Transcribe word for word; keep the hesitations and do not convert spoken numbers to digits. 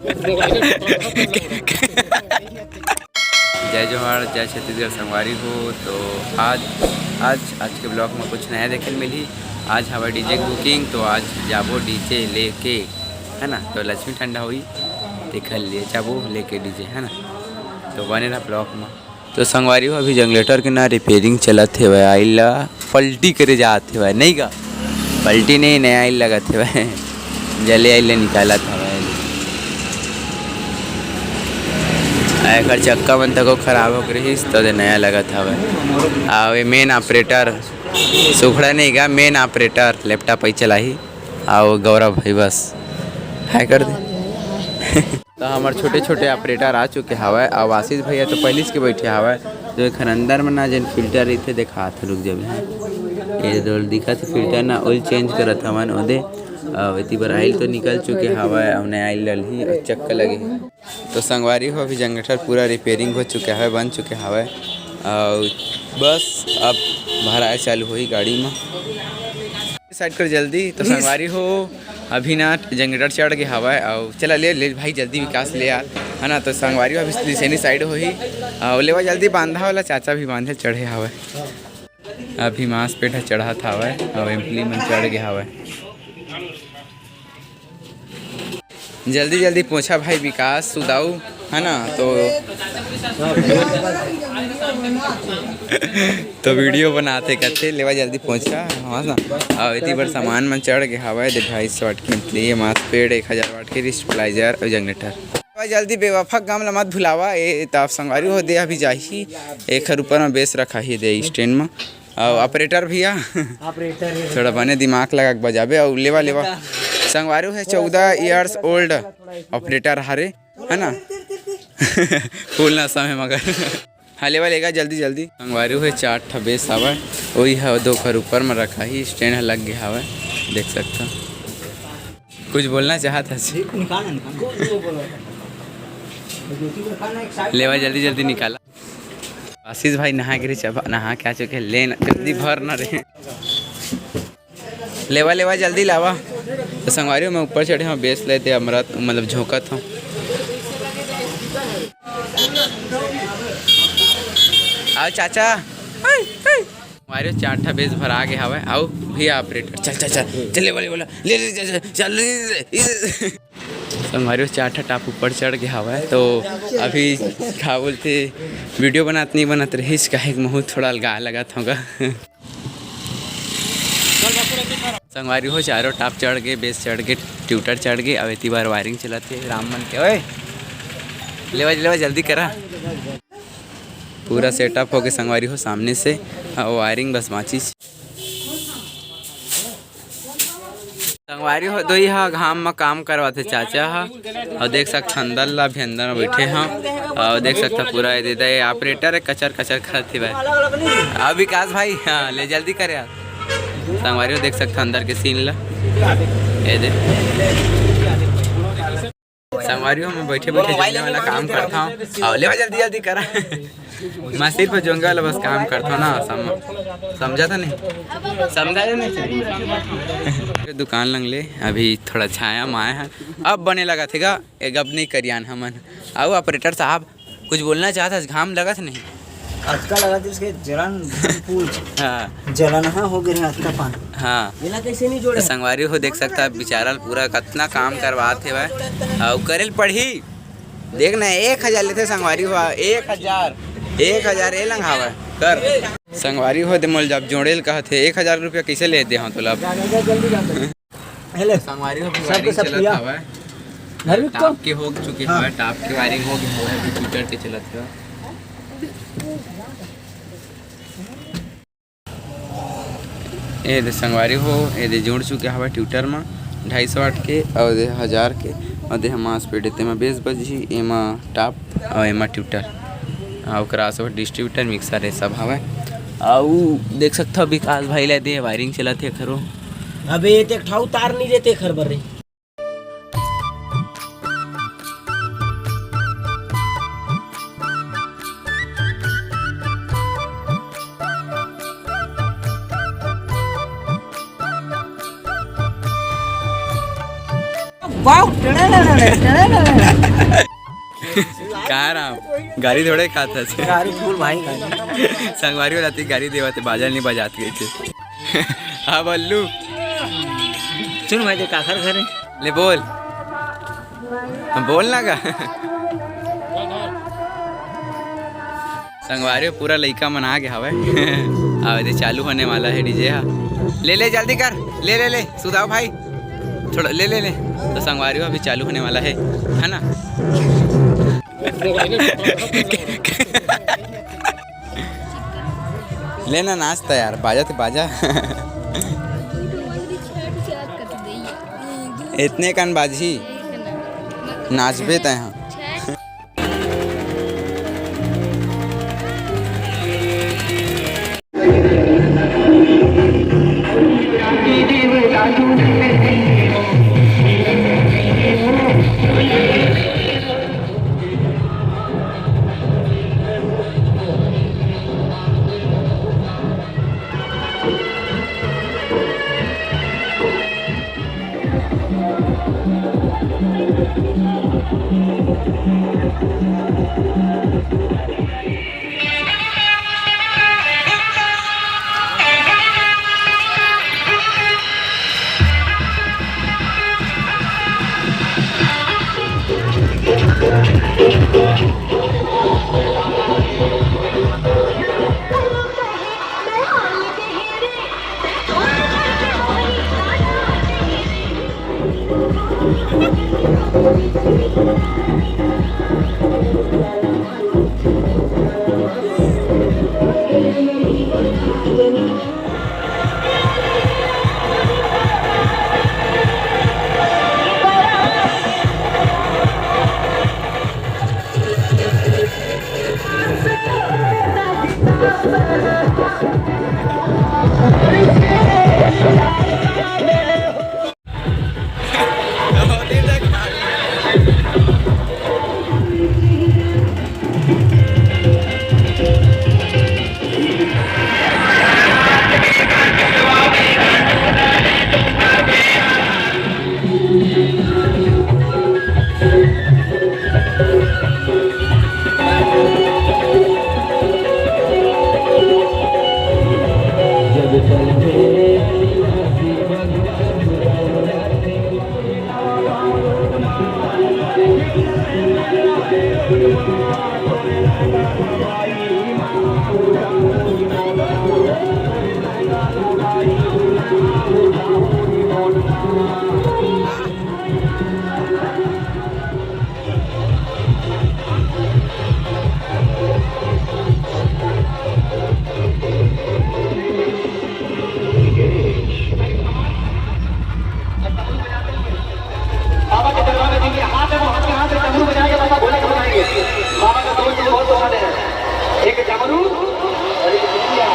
जय जोहार, जय छत्तीसगढ़ संगवारी हो। तो आज, आज, आज के ब्लॉग में कुछ नया देखे ल मिलही। आज हवा डीजे के बुकिंग, तो आज जाबो डीजे लेके, है ना। तो लक्ष्मी ठंडा होई, तेखर लिए जाबो लेके डीजे, है ना। तो बने रहा ब्लॉग में। तो संगवारी हो, अभी जनरेटर के ना रिपेयरिंग चलत हेवय, आइल ला पलटी करे जात हेवय, नहीं का? पलटी नहीं, नया आइल लगत हेवय। जले आइल ले निकालत हवय। आ, एकर चक्का मन तको खराब हो गे रहिस, तो दे नया लगत हवय। आ, ये मेन ऑपरेटर, सुखड़ा नहीं का, मेन ऑपरेटर लैपटॉप ही चलाही। आओ गौरव भाई, बस हाय कर दे। तो हमर छोटे-छोटे ऑपरेटर आ चुके हवय, अउ आशीष भैया तो पहिलीच के बैठे हवय। जो एखर अंदर में ना जेन फिल्टर रहिथे, देखात हे, रुक जाबे। ये दो दिखत हे फिल्टर ना, oil change करत हवन ओदे। अउ एती बर आइल तो निकल चुके हवय, अउ नया आइल डलही, अउ चक्का लगे हे। तो संगवारी हो, अभी जनरेटर पूरा रिपेयरिंग हो चुके हवय, बन चुके हवय, अउ बस अब भराए चालू होही गाड़ी में। साइड कर जल्दी। तो संगवारी हो, अभी ना जनरेटर चढ़ गे हवय, अउ चला ले, ले भाई जल्दी विकास ले यार, है ना। तो संगवारी हो, अभी निसेनी साइड होही, अउ लेवा जल्दी बांधा वाला चाचा भी बांधे चढ़े हवय। अभी मांस पेट ह चढ़त हवय, अउ एम्पली मन चढ़ गे हवय। जल्दी जल्दी पहुंचा भाई विकास सुदाऊ, है ना। तो तो वीडियो बनाते करते लेवा जल्दी पहुंचा, हाँ ना। अउ एती बर सामान मन चढ़ गे हवय, दे ढाई सौ वाट के एम्पली, ये मांस पेट, एक हजार वाट के स्टेबलाइजर अउ जनरेटर। लेवा जल्दी, बेवफा गम ला मत भुलावा। ए त आप संगवारी हो दे, अभी जाही एखर ऊपर में बेस रखा ही दे स्टैंड में। अउ ऑपरेटर भैया, ऑपरेटर है। थोड़ा बने दिमाग लगा के बजाबे। अउ लेवा, लेवा। संगवारी हो, चौदह years old ऑपरेटर हरे, है ना। फुल नशा में मगर। हाँ, लेवा लेगा जल्दी जल्दी। संगवारी हो, चार ठा बेस हवय, वही ह दो कर ऊपर में रखा ही, स्टैंड ह लग गया हवय, देख सकता। कुछ बोलना चाहत हस? निकाल ना, निकाल। लेवा जल्दी जल्दी निकाला। आशीष भाई नहा गिरे, चबा नहा के आ चुके, ले ना, जल्दी भर ना रे। लेवा, लेवा, जल्दी लावा। तो संगवारी हो, मैं ऊपर चढ़े हूँ, बेस लेते अमरत, मतलब झोंकत हूँ। आओ चाचा। हाय, हाय। संगवारी हो, चार ठा बेस भरा गे हवय। आओ भैया ऑपरेटर, चल, चल, चल, चल, लेवा, लेवा, ले, ले, चल, चल, चल, ले, ले, ले, ले। संगवारी हो, चार ठा टाप ऊपर चढ़ गे हवय, तो अभी का बोलथे, वीडियो बनात नहीं बनत रहिस, काहे कि महूँ थोड़ा अलगा लगत हूँ गा। संगवारी हो, चारों टाप चढ़ गे, बेस चढ़ गे, ट्यूटर चढ़ गे। अब एती बार वायरिंग चलत हे राम मन के। ओए, लेवा, लेवा, जल्दी करा। पूरा सेटअप हो गे संगवारी हो, सामने से, अउ वायरिंग बस बाँचिस। संगवारी हो, दोई ह घाम म काम करवाथे चाचा ह। अउ देख सकथव अंदर ला भी, अंदर म बइठे हव। अउ देख सकथव पूरा ए दे, दे ऑपरेटर हे, कचर कचर करत हे भाई। अउ विकास भाई, हाँ, ले जल्दी करे यार। संगवारी हो, देख सकथव अंदर के सीन ला। ए दे। संगवारी हो, मैं बइठे बइठे जोंगे वाला काम करथव। अउ लेवा जल्दी जल्दी करा। मैं सिर्फ जोंगे वाला बस काम करथव ना, सम-, समझा था नहीं? समझा था नहीं? दुकान लंग ले, अभी थोड़ा छाया माया है, अब बने लगा थे गा, एक अब नहीं करियान हमन। अउ ऑपरेटर साहब, कुछ बोलना चाहत हस? घाम लगत नहीं? अतका लगत हे, इसके जलन, फूल हाँ। जलन हा हो गे हे अतका पानी। हाँ। एला कैसे नहीं जोड़े? तो संगवारी हो देख सकता है, बेचारा ल पूरा कतना काम करवात हे भाई। अउ करे ल पड़ही। देख ना, एक हजार लेथे संगवारी हो, एक हजार, एक हजार ए लंघावे कर। संगवारी हो दे मोल जब जोड़े ल कहत हे, एक हजार रुपया कैसे ले दे हूँ तोला? जाने दे, जल्दी जाते हैं। हेलो। संगवारी हो, सबके वायरिंग सब चलत किया? हवय। घर में टाप तो? के हो चुके हाँ। हवय, टाप के वायरिंग हो गए हवय, अभी ट्यूटर के चलत हवय। ए दे संगवारी हो, ए दे जुड़ चुके हवय ट्यूटर म ढाई सौ वाट के, अउ दे हजार के, अउ दे हम मास पेटे तेमा बेस बजही, एमा टाप अउ एमा ट्यूटर, अउ ओकरा सब डिस्ट्रीब्यूटर मिक्सर ए सब हवय। अउ देख सकथव विकास भाई ला दे वायरिंग चलत हे खरो। अबे, ये तो एक ठाऊ तार नहीं देते खर बर रे। वाओ, टेढ़े, टेढ़े, टेढ़े, टेढ़े। कहाँ राम? गाड़ी थोड़े खात हस। गाड़ी फूल भाई, गाड़ी। संगवारी वाला ती गाड़ी देवत हे, बाजा नहीं बजात गई थे। हाँ बल्लू। सुन भाई, ते काखर घर हे? ले बोल। हम बोल ना गा। संगवारी हो, पूरा लइका मन आ गे हवय। आवे दे, चालू होने वाला है डीजे हा। ले ले, जल्दी कर, ले ले ले, सुदाव भाई, थोड़ा ले ले ले। तो संगवारी हो, अभी चालू होने वाला है, है ना? लेना नाचता यार, बाजा तो बाजा। इतने कन बाजी, नाचबे तैं हा। बाबा के दरबार में जिनके हाथ है, वो हाथ के हाथ में डमरू बजाएंगे, बाबा भोले को बजाएंगे। बाबा का दोस्त बहुत पसंद है, एक डमरू और एक बिल्लिया।